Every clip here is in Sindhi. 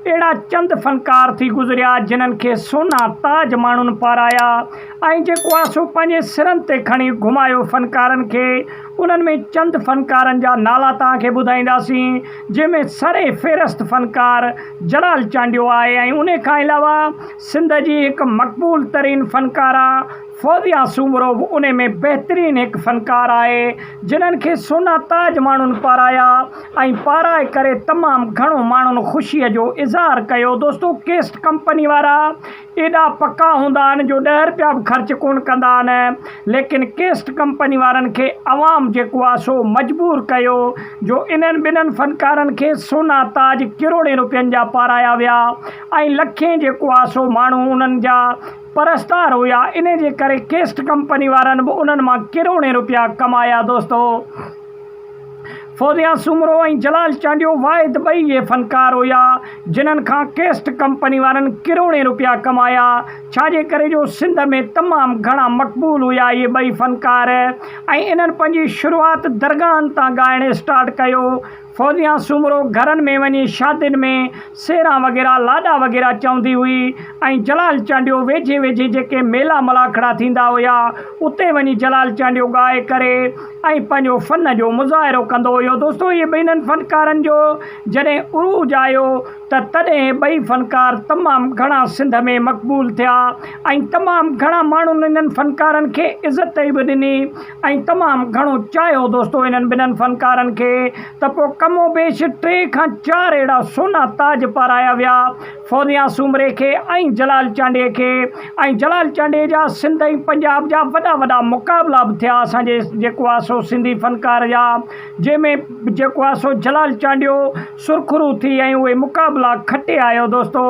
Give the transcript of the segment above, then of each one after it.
اهڙا چند فنڪار ٿي گذريا جنھن کي سونا تاج ماڻهن پارايا ۽ جيڪو آ سو پنهنجي سرن تي کڻي گهمايو فنڪارن کي انهن ۾ چند فنڪارن جا نالا توهان کي ٻڌائينداسين جنهن ۾ سر فهرست فنڪار جلال چانڊيو آهي ۽ انهي کان علاوه سنڌ جي هڪ مقبول ترين فنڪاره فوزيا سومرو به انهي ۾ بهترين هڪ فنڪار آهي جنھن کي سونا تاج ماڻهن پارايا ۽ پارائي ڪري تمام گهڻو ماڻهن خوشي جو اظهار ڪيو دوستو ڪيسٽ ڪمپني وارا ايڏا پڪا هوندا آهن جو ڏهه رپيا به خرچ ڪون ڪندا آهن ليڪن ڪيسٽ ڪمپني وارن کي عوام جيڪو آهي سو مجبور ڪيو جو انهن ٻنهن فنڪارن کي سونا تاج ڪروڙين رپين جا پارايا ويا ۽ لکين جيڪو آهي سو ماڻهو انهن جا پرستار هيا انهي جي ڪري ڪيسٽ ڪمپني وارن به انهن مان ڪروڙين رپيا ڪمايا دوستو فوزيا سومرو ۽ جلال چانڊيو واحد ٻئي اهي فنڪار هيا جنھن کان ڪيسٽ ڪمپني وارن ڪروڙين رپيا ڪمايا ڇا جي ڪري جو سنڌ ۾ تمام گهڻا مقبول هيا اهي ٻئي فنڪار ۽ انهن پنهنجي شروعات درگاهن تان ڳائڻ اسٽارٽ ڪيو فوزيا سومرو گهرن ۾ وڃي شادين ۾ سيران وغيره لاڏا وغيره چوندي هئي ۽ جلال چانڊيو ويجهي ويجهي جيڪي ميلا ملاکڙا ٿيندا هيا اتي وڃي جلال چانڊيو ڳائي ڪري ۽ پنهنجو فن جو مظاهرو ڪندو هيو دوستو اهي ٻنهن فنڪارن جو جڏهن عروج آيو ته تڏهن ٻئي فنڪار تمام گهڻا سنڌ ۾ مقبول ٿيا ۽ تمام گهڻا ماڻهن انهن فنڪارن کي عزت به ڏني ۽ تمام گهڻو چاهيو دوستو انهن ٻنهن فنڪارن کي ته پوء ڪم و بيش ٽي کان چار اهڙا سونا تاج پارايا ويا فوزيا سومري کي ۽ جلال چانڊيي کي ۽ جلال چانڊيي جا سنڌ ۽ پنجاب جا وڏا وڏا مقابلا به ٿيا اسان جي جيڪو آ سو سنڌي فنڪار جا جنهن ۾ جيڪو آ سو جلال چانڊيو سرخرو ٿي ۽ اهي مقابلا کٽي آيو دوستو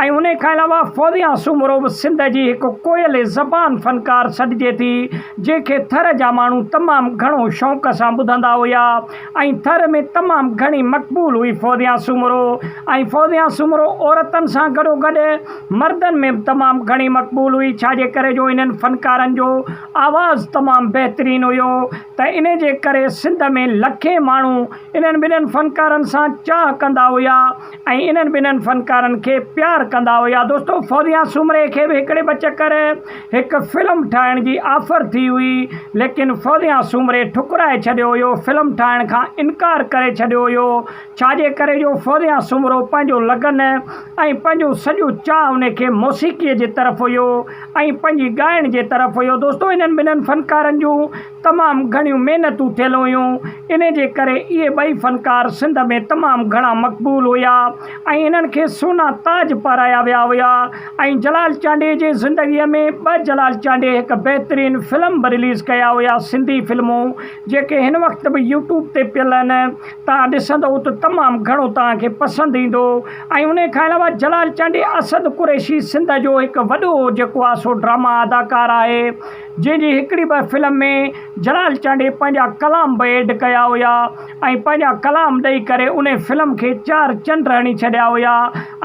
۽ انهي کان علاوه فوزيا سومرو به سنڌ جي هڪ ڪوئل زبان فنڪار سڏجي ٿي جنهن کي ٿر جا ماڻهو تمام گهڻو شوق سان ٻڌندا هيا ۽ ٿر ۾ تمام گهڻي مقبول هئي فوزيا سومرو ۽ فوزيا سومرو عورتن سان گڏوگڏ مردن ۾ به تمام گهڻي مقبول هئي ڇاجي ڪري جو انهن فنڪارن جو آواز تمام بهترين هيو ته انهي جي ڪري سنڌ ۾ لکين ماڻهو انهن ٻنهن فنڪارن سان چاهه ڪندا هيا ۽ انهن ٻنهن فنڪارن کي پيار ڪندا هيا دوستو فوزيا سومري کي به هڪڙي ٻه چڪر هڪ فلم ٺاهڻ جي آفر ٿي هئي ليڪن فوزيا سومري ٺڪرائي ڇڏيو هيو فلم ٺاهڻ کان انڪار ڪري ڇڏيو هيو ڇا جي ڪري جو فوزيا سومرو پنهنجو لگن ۽ پنهنجو سڄو چاهه ان کي موسيقي جي طرف هيو ۽ پنهنجي ڳائڻ جي طرف هيو دوستو انهن ٻنهن فنڪارن جون تمام گهڻيون محنتون ٿيل هيون، انهي جي ڪري اهي ٻئي فنڪار سنڌ ۾ تمام گهڻا مقبول هيا ۽ انهن کي سونا تاج پارايا ويا هيا ۽ جلال چانڊيي جي زندگيء ۾ ٻه جلال چانڊيي هڪ بهترين فلم به رليز ڪيا هيا سنڌي فلمون جيڪي هن وقت به يوٽيوب تي پيل آهن توهان ڏسندؤ ته تمام گهڻو توهان کي پسند ايندو ۽ انهي کان علاوه جلال چانڊيي اسد قريشي سنڌ جو هڪ وڏو جيڪو آهي سو ڊراما اداڪار آهي جنهن جي هڪڙي ٻه فلم ۾ جلال چانڊيي پنهنجا ڪلام به ايڊ ڪيا هيا ۽ پنهنجا ڪلام ڏئي ڪري انهي فلم کي چار چنڊ هڻي ڇڏيا هيا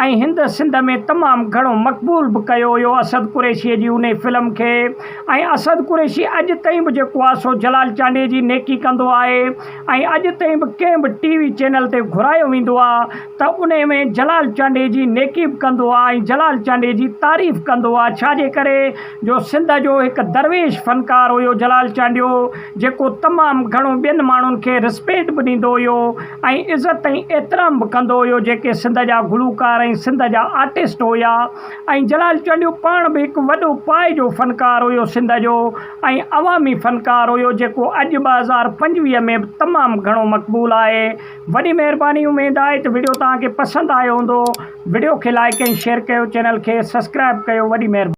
۽ هند سنڌ ۾ تمام گهڻو مقبول به ڪيو هيو اسد قريشي جي انهي فلم کي ۽ اسد قريشي اڄ تائين به جيڪو آهي سو جلال چانڊيي جي نيڪي ڪندو آهي ۽ اڄ تائين به ڪنهن به ٽي وي چينل تي گهرايو ويندو آهي ته انهي ۾ جلال چانڊيي جي نيڪي به ڪندو آهي ۽ جلال چانڊيي جي تعريف ڪندو آهي ڇا جي ڪري جو سنڌ جو هڪ درويش فنڪار هيو جلال چانڊيو جيڪو تمام گهڻو ٻين ماڻهن کي رسپيٽ به ڏيندو هيو ۽ عزت ۽ احترام به ڪندو هيو جيڪي سنڌ جا گلوڪار ۽ سنڌ جا آرٽسٽ هيا ۽ جلال چانڊيو پاڻ به هڪ وڏو پائي جو فنڪار هيو سنڌ جو ۽ عوامي فنڪار هيو جيڪو اڄ 2025 ۾ به تمام گهڻو مقبول آهي وڏي مهرباني اميد آهي ته وڊيو توهان کي پسند آيو هوندو وڊيو کي لائڪ ۽ شيئر ڪيو چينل کي سسڪرائب ڪيو وڏي مهرباني.